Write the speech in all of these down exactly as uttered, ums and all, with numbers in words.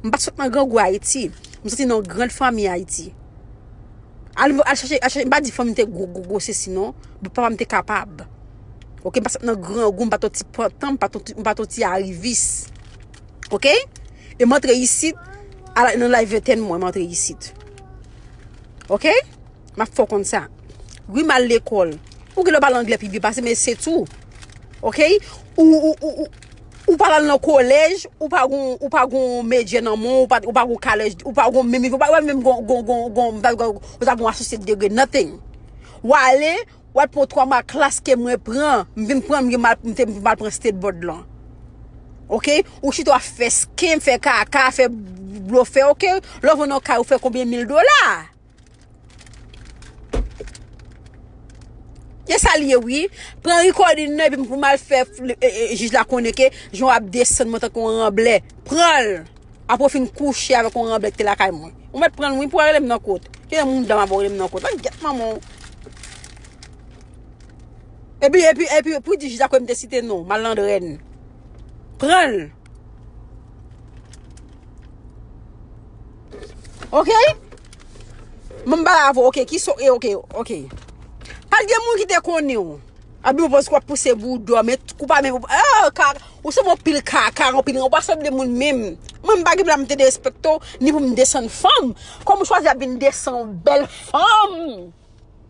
M pa t sot nan grangou Ayiti. M soti nan yon gran fanmi Ayiti. Al, al chache, al chache, m pa di fanmi m te gwo, gwo, gwo, sesi non. Papa m te kapab. Ok, m pa t sot nan grangou, m pa t yon ti pantan, m pa t yon ti, m pa t yon ti arivis. Ok? E m antre isit, a la, nan laj ventèn mwen, m antre isit. Ok? M ap fè w konn sa. Wi, m al lekòl. Ou gen lè w pale anglè pi byen pase m, men se tou. Ok? Ou, ou, ou, ou, ou pa al nan kolèj, ou pa gon, ou pa gon medye nan men w, ou pa, ou pa gon kalèj, ou pa gon menm, ou pa, ou pa menm gon, gon, gon, gon, gon, gon, ou ta gon asosyet degre, nothing. W ale, w al pran twa mwa klas ke mwen pran, m vin pran, m gen mal, m te, m mal pran state board lan. Ok? Ou chita w ap fè scam, fè kaka, fè blofè, ok? Lè w vin nan kay, ou fè konbyen mil dola? E sa l ye, wi. Pran recording nan, epi pou m al fè, e, e, jij la konnen ke jan w ap desann mwen tankou yon ranblè. Pran l. Apre w fin kouche avèk yon ranblè ki te lakay mwen. Ou mèt pran l, wi, pou w rele m nan kot. Ki moun dam ap rele m nan kot. An gyèt manman w. Epi, epi, epi, pou di jij la ke m te site non, malandrèn. Pran l. Ok? Mwen m pale avè w, ok, ki so, e, ok, ok. Pa t gen moun ki te konnen w. Abi w panse w ap pouse bouda w, men kou pa men, oh, ka, ou se yon pil kaka, yon pil, ou pa sanble moun menm. Mwen m pa gen pou m te derespekte w, ni pou m desann fanm. Kòm ou chwazi ap vin desann bèl fanm.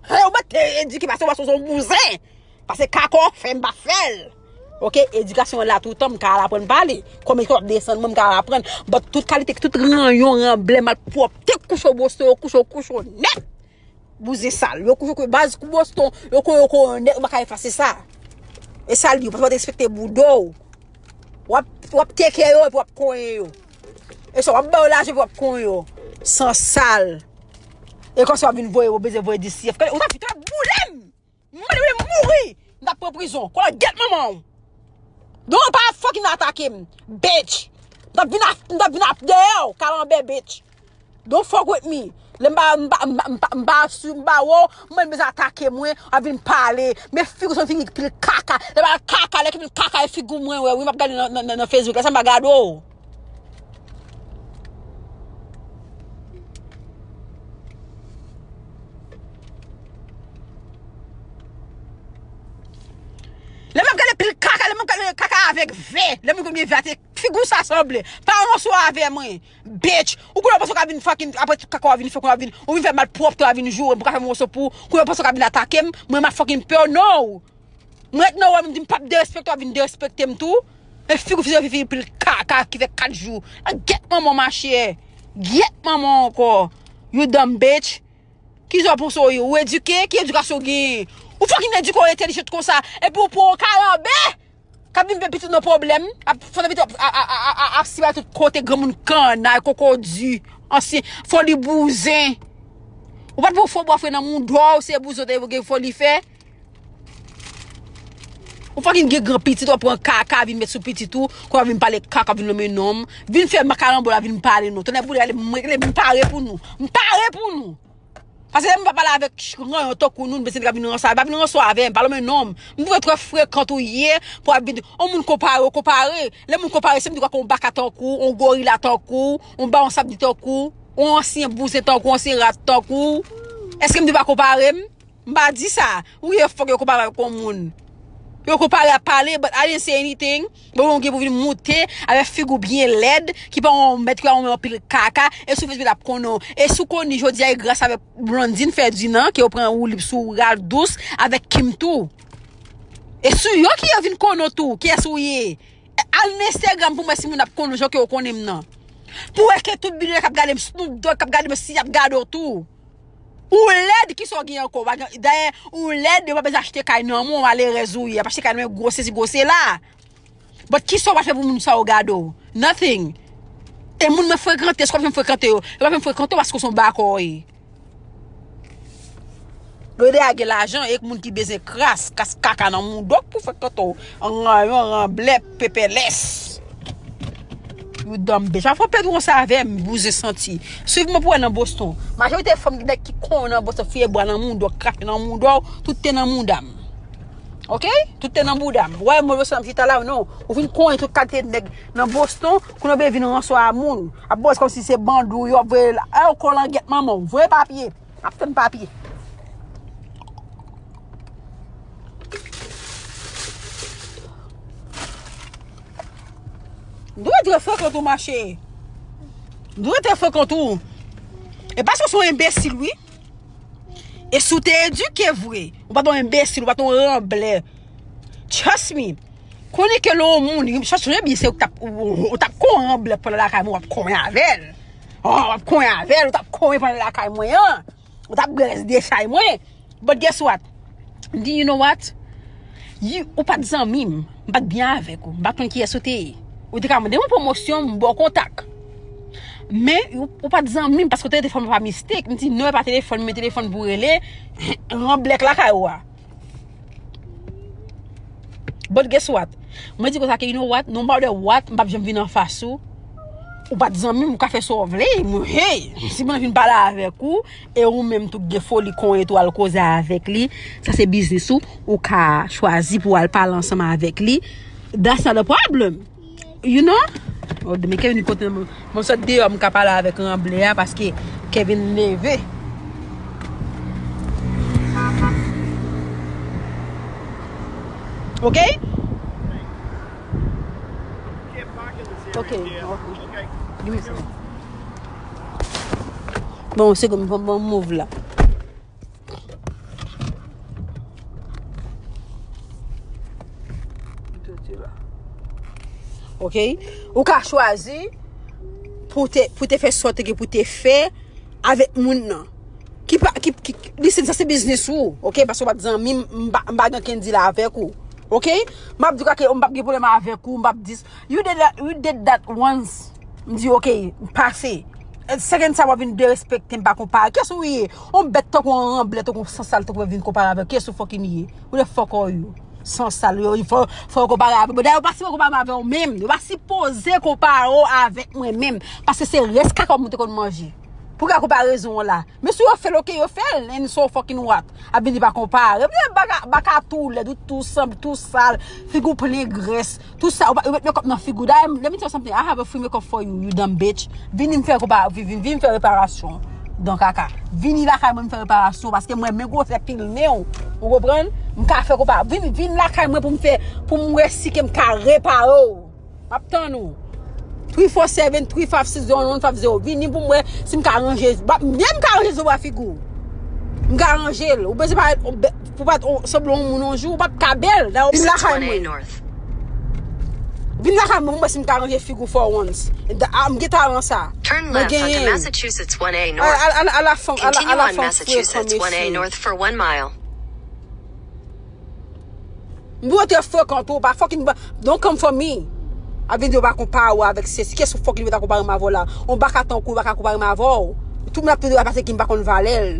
Hey, ou mèt te edike pase w, pase w se yon bouzen. Pase kaka w fè m pa fè l. Ok, edikasyon an la toutan, m ka al aprann pale. Kòm w ap desann mwen, m ka al aprann. But tout kalite, tout ranyon, ranblè, malpwòpte, kouche w Boston, yo kouche w, kouche w nèt. Bouzen sal. Yo kouche w baz kou Boston, yo ko, yo ko nèt, ou pa ka efase sa. E sa l di, ou pa t respekte bouda w. W ap, w ap teke yo, epi w ap konyen yo. E sa, w ap ba yo lajan, epi w ap konyen yo. San sal. E konsa w ap vin voye, ou bezwen voye disyèf. Ou ta fè, ou ta boule m! Mwen, mwen mouri. M t ap pran prizon. Kòlòt gyèt manman w. Don't pa fucking atake m, bitch. M t ap vin ap, m t ap vin ap dèyè w, kalanbè, bitch. Don't fuck with me. Lè m pa, m pa, m pa, m pa, m pa sou, m pa wè w, mwen bezwen atake mwen, w ap vin pale. Men figi w se yon figi pil kaka. Lè pa kaka, lè ki pil kaka, e figi w mwen wè, wi, m ap gade nan, nan, nan, nan Facebook la, sa m pa gade w. Lè m ap gade pil kaka, lè m ap gade kaka avèk vè, lè moun konn gen vè a te figi w sa sanble. Pa yon sou avè mwen, bitch. Ou konnen w panse w ka vin fucking, apre tout kaka w vin fè, konnen w vin, ou vin fè malpwòpte, w vin joure m pou ka fè m yon sou pou, konnen w panse w ka vin atake m, mwen m ap fucking pè w, no. Mwen ret nan wè m di m p ap derespekte w, w ap vin derespekte m tou. E figi w figi w figi pil kaka ki fè kat jou. An gyèt manman w machè. Gyèt manman w ankò. You dumb bitch. Ki sa w panse w ye? Ou edike? Ki edikasyon w genyen? Ou fucking edike, w entèlijan konsa. Epi w pran yon kalanbè k ap vin fè pitit nan pwoblèm. Ap fè pitit ap, ap, ap, ap, ap, ap simaye tout kote, granmoun kannay, kokodu, ansyen, foli bouzen. Ou pa t pou fò bwafre nan moun dwa w, se bouzen w te gen foli fè. Ou fucking gen gran pitit, w ap pran kaka vin met sou pitit ou, kòm w ap vin pale kaka, w ap vin lonmen nonm. Vin fè makalanbo la vin pale non. Tonnè boule, ale, mwen, mwen pare pou nou. M pare pou nou. Paske lè m pa pale avèk ranyon tankou nou, nou bezwen vin ranson avè m. Pa vin ranson avè m, pa lonmen nonm. M twouve w twò frekan ou ye, pou w ap vin, yon moun konpare w, konpare. Lè moun konpare, se m di w ak yon baka tankou, yon gorila tankou, yon bawon sabdi tankou, yon ansyen bouzen tankou, ansyen rat tankou. Èske m di w pa konpare m? M pa di sa. Wi, yo fòk yo konpare avèk yon moun. Yo konpare ap pale, but I didn't say anything. Bon, ou gen pou vin moute avèk figi w byen lèd, ki pa yon mèt, ki pa yon anpil kaka, e sou Facebook ap konnen w. E si w konnen jodi a, e gras avèk Blondine Ferdinand, ke yo pran woulib sou Ralph Douce, avèk Kim tou. E sou yo ki yo vin konnen w tou, kiyès ou ye. Al nan Instagram pou m wè si moun ap konnen w jan ke yo konnen m nan. Pou wè ke tout bilyonè k ap gade m, Snoop Dogg k ap gade m, si y ap gade w tou. Ou lèd, kisa w gen ankò? Ou pa gen, dayè, ou lèd, yo pa bezwen achte kay nan men w, malerèz ou ye. Ap achte kay nan men gwo sesi, gwo sela. But kisa w pral fè pou moun sa yo gade w? Nothing. E moun mwen frekante, se kòmsi m frekante yo. Yo pa menm frekante w paske w se yon bakò w ye. Yo dèyè gen lajan, e moun ki bezwen kras, kras kaka nan mouda w pou frekante w. An ranyon, ranblè, pepèlès. You dumb bitch. Pa fè w pèdi konsa avè m, bouzen santi. Swiv mwen pou wè nan Boston. Majorite fanm nèg ki konnen nan Boston, fiye bwa nan mouda w, krache nan mouda w, tout te nan mouda m. Ok? Tout te nan bouda m. Wè, mwen, Boston, m chita la, non. Ou vin konyen tout kalite nèg nan Boston, kounye ou vin ranswa a moun. Ap boz kòmsi se bandi w yo ap voye la. Ay, ou kòlangèt manman w. Voye papye. Ap tann papye. M dwe trè frekan tou, mache. M dwe trè frekan tou. E paske w se yon enbesil, wi. E si w te edike vre, ou pa t yon enbesil, ou pa t yon ranblè. Trust me. Konnen ke lè yon moun, chèche byen, se ou k t ap, ou, ou, ou t ap konyen ranblè pandan lakay mwen, w ap konyen avè l. Oh, w ap konyen avè l, ou t ap konyen pandan lakay mwen an. Ou t ap bwè rès dechay mwen. But guess what? M di, you know what? You, ou pa t zanmi m. M pa t byen avèk ou. M pa t konn kiyès ou te ye. Ou te ka mande m yon pwomosyon, m ba w kontak. Men, ou, ou pa t zanmi m paske w te telefòn mwen pa mistake. M di, non, e pa telefòn, men telefòn pou rele. Ranblè k lakay ou a. But guess what? Mwen di konsa ke, you know what? No matter what, m p ap janm vin anfas ou. Ou pa t zanmi m, ou ka fè sa w vle. Mwen, hey, si mwen vin pale avèk ou, e ou menm tou k gen foli konyen tou al koze avèk li, sa se biznis ou, ou ka chwazi pou w al pale ansanm avèk li. That's not a problem. You know? Oh, men Kevin pote m, mwen sot deyò, m ka pale avèk ranblè a paske Kevin leve. Ok? Ok, ok. Give me some. Bon, se kon bon, bon move la. Ok? Ou ka chwazi pou te, pou te fè sa w te gen pou te fè avèk moun nan. Ki pa, ki, ki, listen, sa se biznis ou, ok? Paske w pa t zanmi m, m pa, m pa gen okenn deal avèk ou, ok? M ap di w ke m p ap gen pwoblèm avèk ou, m p ap dis, you did that, you did that once. M di, ok, m pase. E second time w ap vin derespekte m, pa konpare. Kiyès ou ye? Yon bèt tankou yon ranblè, tankou yon sansal, tankou w vin konpare avèk. Kiyès ou fucking ye? Who the fuck are you? Sansal, yo, fò, fò yo konpare avè m. Dayè, yo pa sipoze konpare m avè w menm. Yo pa sipoze konpare w avèk mwen menm. Paske se rès kaka w moun te konn manje. Pou gade konparezon an la. Men si yo fè l, ok, yo fè l. And so fucking what? Ap vin di pa konpare. Baka, baka tou lèd, ou tou sanble, tou sal. Figi w plen grès. Tou sa, ou pa, ou met makeup nan figi w. Dayè, let me tell you something. I have a free makeup for you, you dumb bitch. Vini m fè repa-, vi-, vin, vin fè reparasyon. Dan kaka. Vini lakay mwen m fè reparasyon paske mwen men gwosè pil nen w. Ou konprann? M ka fè repa-, vin, vin lakay mwen pou m fè, pou m wè si ke m ka repare w. M ap tann ou. Three four seven, three five six, zero one five zero. Vini pou m wè si m ka ranje. Ba, byen m ka ranje zo bwa figi w. M ka ranje l. Ou bezwen parèt, ou be-, pou parèt, ou sanble yon moun yon jou, ou p ap ka bèl. Dayè, vin lakay mwen. Vin lakay mwen pou m wè si m ka ranje figi w for once. Da-, a, m gen talan sa. Mwen genyen l. Al, al, al, al la fanm, al la, al la fanm frekan, mesye. M dwe te frekan tou, pa fucking ba-, don't come for me. Ap vin di yo pa konpare w avèk sesi. Kiyès ou fucking vle ta konpare m avè w la? On baka tankou w pa ka konpare m avè w. Tout moun ap tou pase ki m pa konn valè l.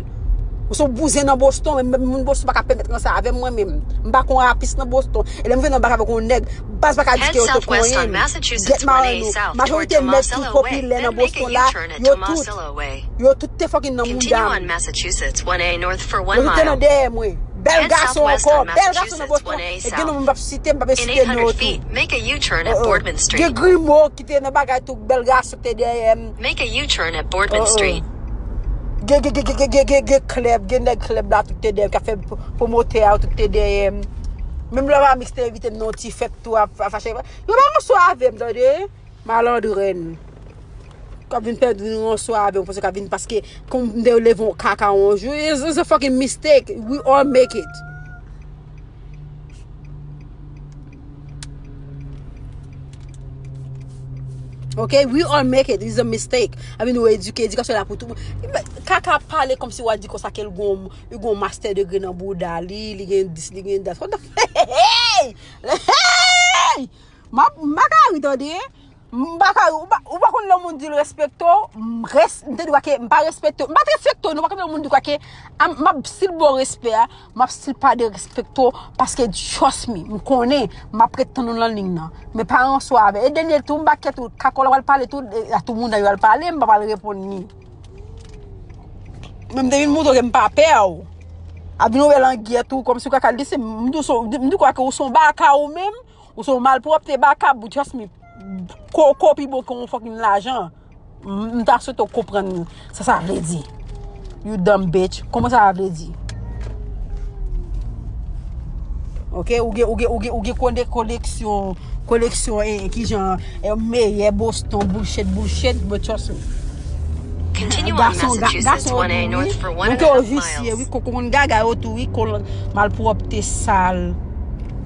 Ou se yon bouzen nan Boston, men, men moun Boston pa ka pèmèt ranse avè m mwen menm. M pa kon rapis nan Boston. E lè m vin nan baka avèk yon nèg, baz pa ka di ke yo te konyen m. Get my, majorite nèg ki popilè nan Boston la, yo tout, yo tout te fucking nan mouda m. Yo tout te nan dèyè mwen. Bèl gason ankò, bèl gason nan Boston. E gen non m p ap site, m p ap site non yo tou. Gen grimo ki te nan bagay tou, bèl gason ki te dèyè m. Gen, gen, gen klèb, gen nèg klèb la tout te dèyè m, k ap fè pwomotè a tout te dèyè m. Menm lè Mamix te envite m nan yon ti fèt tou, ap, ap fache. Yo pa ansou avè m, tande. Malandren. K ap vin pèdi yon swa avè yon pwofesè k ap vin paske kon m te leve yon kaka yon jou. It's, it's a fucking mistake. We all make it. Ok, we all make it. It's a mistake. I mean, nou edike, edikasyon la pou tout moun. Kaka pale kòmsi w a di konsa ke l gon, li gon master degree nan bouda li, li gen dis, li gen dat. What the f-, hey! Hey! M ap, m pa ka ri tande. M pa ka, ou pa, ou pa konn lè yon moun di l respekte w, m res-, m te di w ke m pa respekte w. M pa t respekte w, non, pa konn lè yon moun di w ke a, m ap still ba w respè a, m ap still pa derespekte w, paske trust me, m konnen, m ap ret tann ou nan liy nan. Men pa ansou avè. E dènye tou, m pa kèt ou, kaka w la pral pale tou, e, a tout moun yo al pale, m pa pral reponn li. Men m te vin montre w ke m pa pè w. Ap vin yon bèl angyèt ou, kòmsi ou ka kal dese, m di w se, m di w kwè ke ou se yon baka ou menm, ou se yon malpwòpte baka, but trust me, koko pi bon ke yon fucking lajan. M, m ta swete w konprann sa sa vle di. You dumb bitch. Kòman sa vle di? Ok, ou gen, ou gen, ou gen, ou gen kole-, koleksyon, koleksyon, eh, kijan, eh, meyè Boston, bullshit, bullshit, but trust me. Continue on Massachusetts one A north for one and a half miles. Moun ke yo visye, wi, koko konn gaga yo tou, wi, kol-, malpwòpte sal,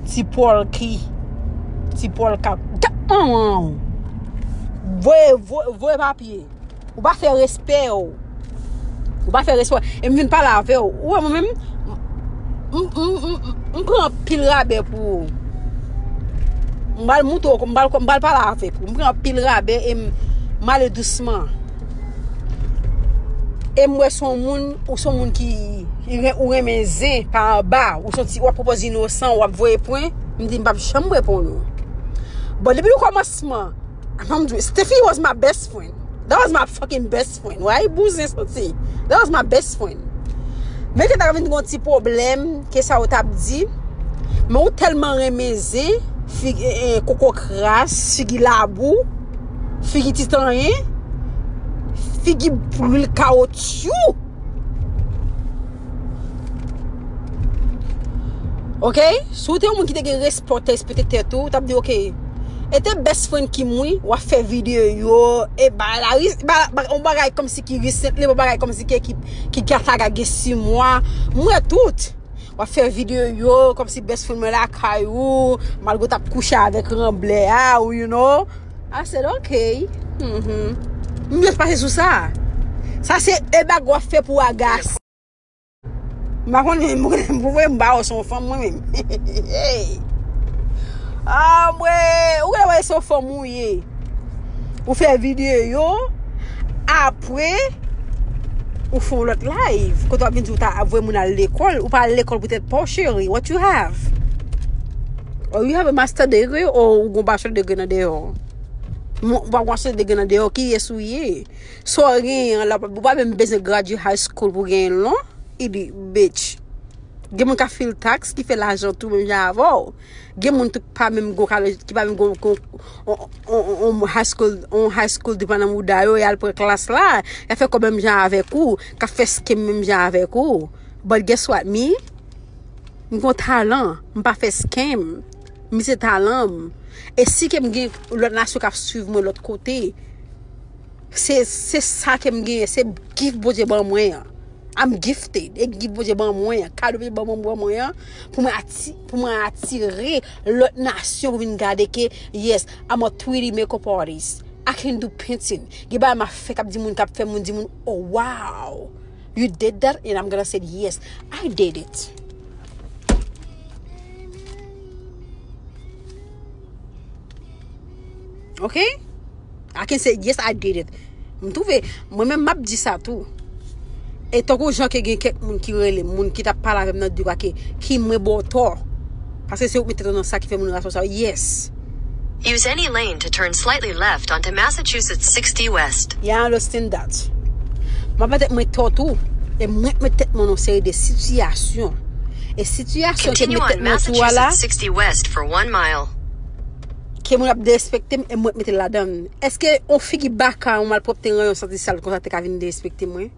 ti pòlki, ti pòlka. Gat manman w. Voye, voye, voye papye. Ou pa fè respè w. Ou pa fè respè. E m vin pale avè w. Ou wè mwen menm, m, m, m, m, m pran anpil rabè pou ou. M pral montre w, m pral, m pral pale avèk ou. M pran anpil rabè e m, m ale dousman. E m wè se yon moun, ou se yon moun ki, ki re-, ou renmen zen pa anba. Ou se yon ti, w ap pwopoze inosan, w ap voye pwen. M di m p ap janm reponn ou. Bon, depi nan kòmansman, Alhamdulillah. Steffi was my best friend. That was my fucking best friend. Why bouzen soti? That was my best friend. Men ke ta vin gen yon ti pwoblèm, ke sa yo t ap di. Men ou tèlman renmen zen, figi, eh, eh, koko kras, figi labou, figi titanyen, figi lwil kawotchou. Ok? Si w te yon moun ki te gen respè, w te respekte tèt ou, w t ap di, ok, e te best friend Kim wi, w ap fè videyo, e ba la ri, ba, ba, yon bagay kòmsi ki recently, yon bagay kòmsi ki, ki, ki gata gen sis mwa. M wè tout. W ap fè videyo, kòmsi best friend mwen lakay ou, malgre w t ap kouche avèk ranblè a, ou, you know. I said, ok. Mhm. M jis pase sou sa. Sa se e bag w ap fè pou agas. M pa konnen, m konnen, m konnen m ba w se yon fanm mwen menm. Hey! Ah, mwen, ou konnen wè se yon fanm ou ye. Ou fè videyo, apre, ou fè yon lòt live. Kote w ap vin di w ta ap voye moun al lekòl, ou pa al lekòl poutèt pa w, cheri. What you have? Oh, you have a master degree or ou gon bachelor degree nan deyò? Ou pa gon bachelor degree nan deyò, kiyès ou ye? Sa w genyen an la, ou pa menm bezwen gradye high school pou genyen l non. Idi, bitch. Gen moun k ap fil taks, ki fè lajan tou menm jan avè w. Gen moun tou ki pa menm gon kale-, ki pa menm gon, gon, on, on, on, on high school, on high school diploma nan mouda yo, y al pran klas la, y ap fè kòb menm jan avèk ou, k ap fè scam menm jan avèk ou. But guess what, me? M gon talan, m pa fè scam. Mi se talan m. E si ke m gen lòt nasyon k ap swiv mwen lòt kote, se, se sa ke m genyen, se gift Bondye ban mwen an. I'm gifted. E gift Bondye ban mwen an, kado Bondye ban mwen, ban mwen an, pou mwen ati-, pou mwen atire lòt nasyon pou vin gade ke, yes, I'm a three D makeup artist. I can do painting. Gen bagay m ap fè k ap di moun, k ap fè moun di moun, oh, wow. You did that? And I'm gonna say, yes, I did it. Ok? I can say, yes, I did it. M twouve, mwen menm m ap di sa tou. E tankou jan ke gen kèk moun ki rele m, moun ki t ap pale avè m nan di kwa ke ki mwen ba w tò. Paske se ou k mete tèt ou nan sa ki fè moun raso sa. Yes. Use any lane to turn slightly left onto Massachusetts sixty West. Yeah, I understand that. M ap mete mwen tò tou. E mwen k met tèt mwen nan seri de sitiyasyon. E sitiyasyon ke m met tèt mwen tou a la, ke moun ap derespekte m, e mwen k mete l ladan l. Èske yon figi baka, yon malpwòpte, yon santi sal konsa te ka vin derespekte mwen?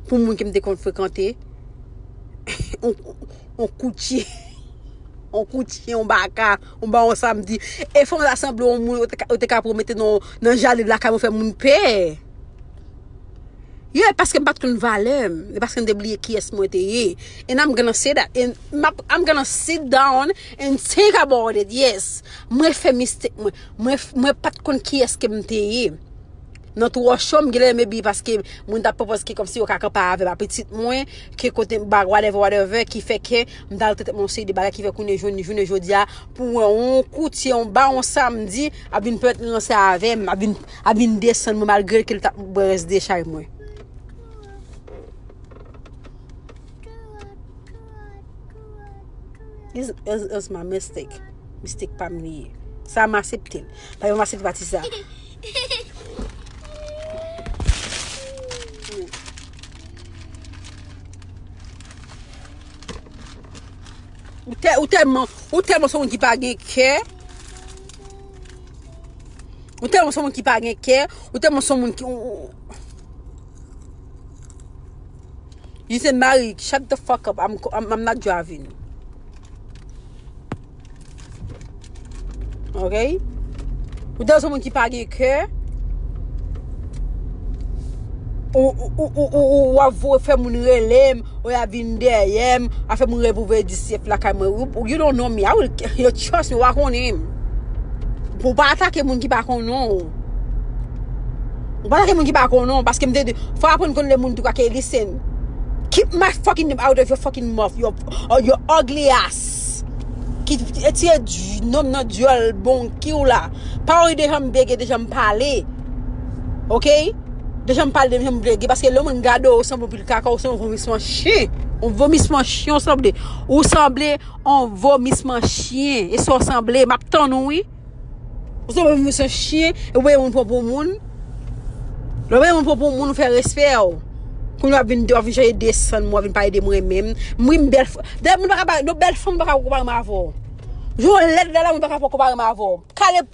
Pou moun ke m te konn frekante? On, on koutye. On koutye, on baka, on ba on samdi. E fanm la sanble on moun, ou te ka, ou te ka pwomete nan, nan jaden lakay mwen fè moun pè. Yeah, paske m pa t konn valè m. E paske m te bliye kiyès mwen te ye. And I'm gonna say that. And m ap, I'm gonna sit down and think about it. Yes. Mwen fè mistake mwen. Mwen, mwen pa t konn kiyès ke m te ye. Nan twò cho, m genlè maybe paske moun t ap pwopòz ke kòmsi yo ka kanpe avè m a pitit mwen, ke kote m ba whatever, whatever, ki fè ke m t al tèt mwen yon seri de bagay ki fè kounye jounen, jounen jodi a, pou wè yon koutye, yon ba yon samdi, ap vin pèt ranse avè m, ap vin, ap vin desann mwen malgre ke l t ap bwè rès dechay mwen. It's, it's, it's my mistake. Mistake pa m li ye. Sa m aksepte l. Pa yon m aksepte pati sa. Ou tè, ou tèlman, ou tèlman se yon moun ki pa gen kè. Ou tèlman se yon moun ki pa gen kè. Ou tèlman se yon moun ki, ou, ou, you say, Marie, shut the fuck up. I'm, I'm, I'm not driving. Ok? Ou tèlman se yon moun ki pa gen kè. Ou, ou, ou, ou, ou, ou ap voye fè moun rele m, ou ap vin dèyè m, ap fè moun rele pou voye di syèf lakay mwen. Ou, ou, you don't know me. I will, yo, trust me, ou pa konnen m. Ou pa atake moun ki pa konnen w. Ou pa atake moun ki pa konnen w, paske m te di, fò w aprann konn lè moun tou ka ke listen. Keep my fucking name out of your fucking mouth, your, uh, your ugly ass. Ki retire di-, non m nan dyòl bonki w la. Pawòl deja m bege, deja m pale. Ok? Deja m pale, deja m bege. Paske lè moun gade w, ou sanble yon pil kaka, ou sanble yon vomisman chen. Yon vomisman chen, ou sanble. Ou sanble yon vomisman chen. E sa w sanble. M ap tann ou, wi. Ou sanble yon vomisman chen. E w voye moun pran pou moun. Lè w voye moun pran pou moun, ou fè respè w. Kounye a w ap vin, w ap vin chanje desann mwen, w ap vin pale de mwen menm. M ri m bèl. Dayè, moun pa ka, yon bèl fanm pa ka konpare m avè w. Jan w lèd la, la, moun pa ka konpare m avè w. Kale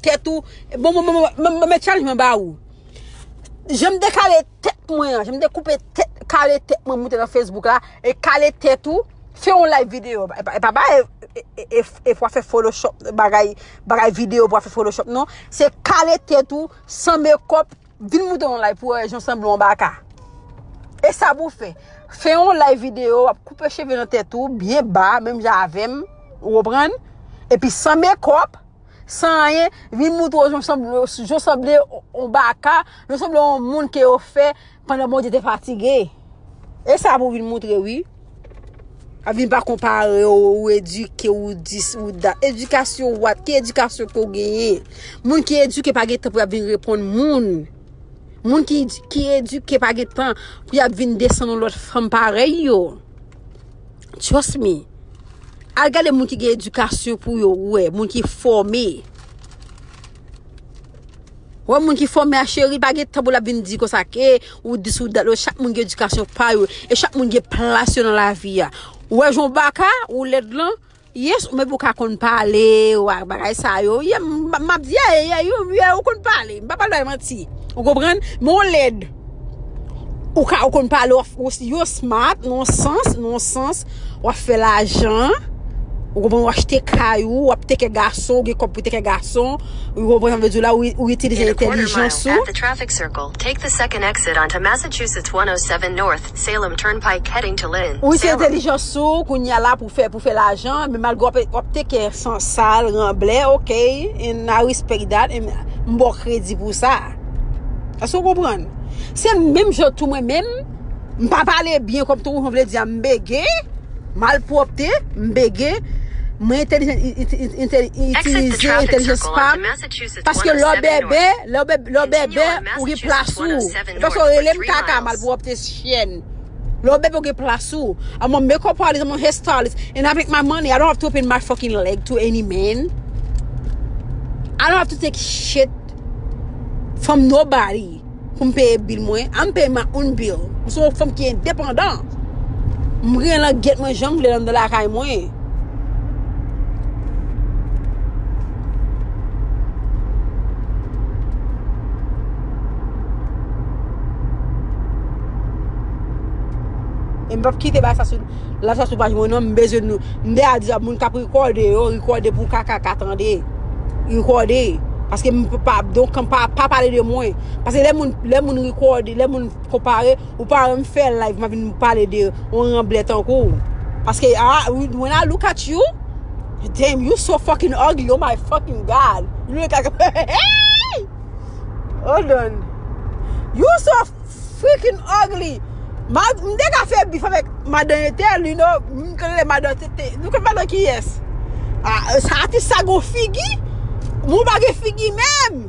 tèt ou. Bon, bon, bon, bon, bon, bon, men challenge mwen ba ou. Jan m te kale tèt mwen an, jan m te koupe tèt, kale tèt mwen, moute nan Facebook la, e kale tèt ou, fè yon live videyo. E pa, e pa, e, e, e, e pou w fè Photoshop, bagay, bagay videyo pou w fè Photoshop, non. Se kale tèt ou, san mekòp, vin moute yon live pou wè jan w sanble yon baka. E sa pou w fè. Fè yon live videyo, w ap koupe cheve nan tèt ou, byen ba, menm jan avè m, ou konprann? Epi san mekòp, san anyen, vin moutre w jan w sanble, jan w sanble yon baka, jan w sanble yon moun ke yo fè pandan Bondye te fatige. E sa pou w vin moutre, wi. A vin pa konpare w, ou edike, ou dis, ou dat. Edikasyon what? Ki edikasyon ke w genyen? Moun ki edike pa gen tan pou y ap vin reponn moun. Moun ki, ki edike pa gen tan pou y ap vin desann yon lòt fanm parèy yo. Trust me. Al gade moun ki gen edikasyon pou yo, ou wè, moun ki fòme. Ou wè moun ki fòme a cheri, pa gen tan pou l ap vin di konsa ke ou dis ou dat, chak moun gen edikasyon pa yo, e chak moun gen plas yo nan lavi a. Ou wè jan w baka, ou lèd lan, yes, ou menm ou ka konn pale, ou ak bagay sa yo, yeah, m, m ap di, yeah, yeah, you, yeah, ou konn pale, m pa pale bay manti. Ou konprann? Men w lèd. Ou ka, ou konn pale, w, w, yo smart, nan yon sans, nan yon sans, w ap fè lajan, ou konprann, w achte kay ou, w ap teke gason, ou gen kòb pou teke gason, ou konprann sa m vle di w la, ou, ou itilize entèlijans ou. At the traffic circle, take the second exit onto Massachusetts one oh seven North, Salem Turnpike heading to Lynn. Ou itilize entèlijans ou, kounye a la pou fè, pou fè lajan, men malgre w ap, w ap teke san sal, ranblè, ok, and I respect that, and m ba w kredi pou sa. Èske w konprann? Se menm jan tou mwen menm, m pa pale byen kòm tou, jan vle di a, m bege, malpwòpte, m bege, mwen entèlijan, itilize entèlijans pa m, paske lè w bèbè, lè w bèbè, lè w bèbè, ou gen plas ou. E paske w rele m kaka, malpwòpte, chyèn. Lè w bèbè, ou gen plas ou. I'm a makeup artist, I'm a hairstylist, and I make my money. I don't have to open my fucking leg to any man. I don't have to take shit from nobody pou m peye bil mwen. I'm paying my own bill. M se yon fanm ki endepandan. M gen langyèt mwen jan m vle anndan lakay mwen. E m p ap kite bagay sa sou, live sa sou paj mwen non, m bezwen nou, m deja di a moun k ap rekòde yo, rekòde pou kaka ka tande. Rekòde. Paske m pa, donk, pa, pa pale de mwen. Paske lè moun, lè moun rekòde, lè moun konpare, ou pa wè m fè live, m ap vin pale de yon ranblè tankou w. Paske, ah, when I look at you, damn, you so fucking ugly, oh my fucking God. You look like a, hey! Hold on. You so freaking ugly. Ma, m te ka fè bif avèk madan entèl, you know. M konn rele madan tete. Nou konn madan kiyès? Ah, sa atis sa gon figi. Mwen pa gen figi menm.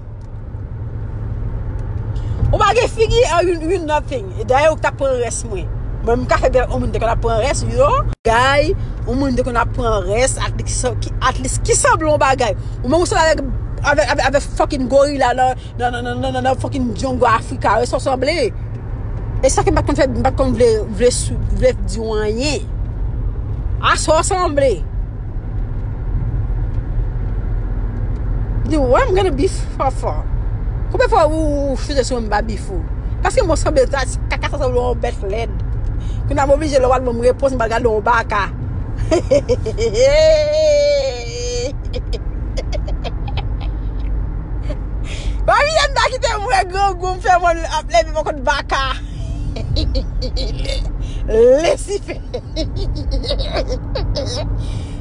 Ou pa gen figi, ah, you, you nothing. E dayè ou k t ap pran rès mwen. Mwen, m ka fè byen yon moun te konn ap pran rès, you know. Guy, yon moun te konn ap pran rès, at least ki, at least ki sanble yon bagay. Ou menm ou sanble avèk, avèk, avèk, avèk fucking gorila nan, nan, nan, nan, nan, nan, nan fucking jungle Africa. E sa w sanble. E sa ke m pa t konn fè, m pa t konn vle, vle, vle di w anyen. A sa w sanble. Di, why I'm gonna beef Fafa? Konbyen fwa ou, ou choute sou mwen m pa beef ou? Paske mwen sanble ta, kaka sa sanble yon bèt lèd. Kounye a m oblije lè w al ban m repons, m pral gade yon baka. Mami, m ta kite m wè grangou m fè mwen ap leve bò kot baka. Lesifè.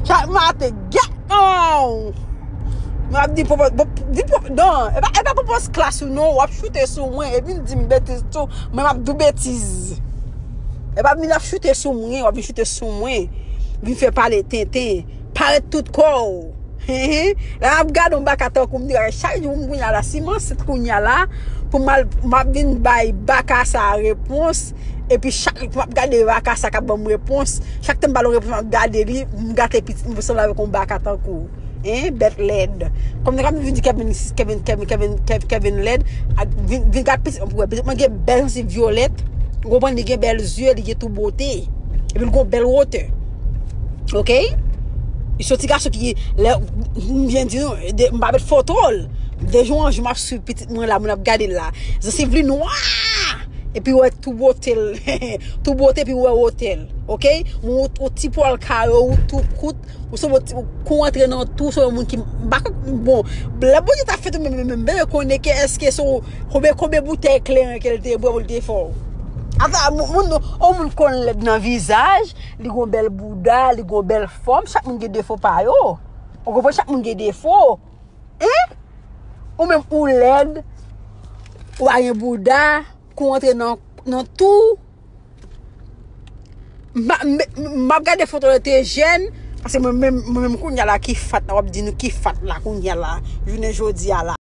Chak maten, get on. M ap di popo, popo, di popo, non, e pa, e pa popo klas ou non, w ap choute sou mwen, epi m di m betiz tou, mwen m ap di w betiz. E pa vin ap choute sou mwen, w ap vin choute sou mwen, vin fè pale tenten, parèt tout kò w. Lè m ap gade yon baka tankou m di, chak jou m kounye a la, si m ansent kounye a la, pou m al, m ap vin bay baka sa a repons, epi chak jou m ap gade baka sa k ap ban m repons, chak tan m ba l yon repons, m ap gade li, m gate pitit m pou sanble avèk yon baka tankou w. Hein, bèt lèd. Kòm nèg ap vin di Kevin, Kevin, Kevin, Kevin, Kevin, Kevin lèd, ak vin, vin gade pitit mwen pou wè. Pitit mwen gen bèl zanmi vyolèt, ou konprann, li gen bèl zye, li gen tout bote. Epi l gon bèl wotè. Oke? Li se yon ti gason ki, lè, m byen di nou, de, m pa met foto l. De jou an jou, m ap swiv pitit mwen la, moun ap gade l la. Zansiv li nwa! Epi wè tout bote l. Tout bote, epi wè wotè l. Oke? Yon, yon ti pòl kare, ou tou kout, ou se yon ti, ou kou antre nan tou, se yon moun ki, m pa konn, bon, lè Bondye ta fè tou, men, men, men, men, konnen ke èske se yon, konbyen, konbyen boutèy kleren ke l te bwè pou l te fè w. Ata, moun, moun, yon moun konn lèd nan vizaj, li gon bèl bouda, li gon bèl fòm, chak moun gen defo pa yo. Ou konprann, chak moun gen defo. Hein? Ou menm ou lèd, ou pa gen bouda, kou antre nan, nan tou. M, m, m ap gade foto lè te jèn, paske mwen menm, mwen menm kounye a la ki fat la, w ap di nou ki fat la kounye a la, jounen jodi a la.